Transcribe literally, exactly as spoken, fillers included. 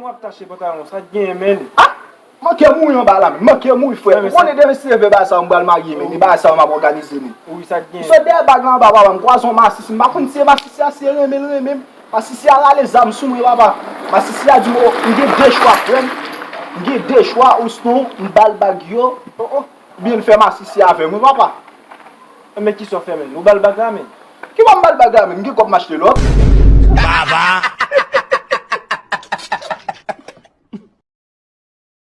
Mwen ap tache pantalon, sa k genyen, menn? Ah! Manke mouri anba la, menn. Manke mouri, frè. Ou konnen demen si se vre bagay sa yo, m pral marye, menn. E bagay sa yo, m ap òganize, menn. Wi, sa k M genyen? sot dèyè bag la anba, papa, m kwaze yon masisi. M pa konn si e masisi a, si e renmen l renmen m. Masisi a rale zam sou mwen, papa. Masisi a di m, oh, m gen de chwa, frè m. M gen de chwa, osnon m ba l bag yo, Oh, oh. Oubyen l fè masisi avè mwen, papa. Men kisa w fè, menn? Ou ba l bag la, menn? Ki bò m ba l bag la, menn? M gen kòb m achte lòt. Baba.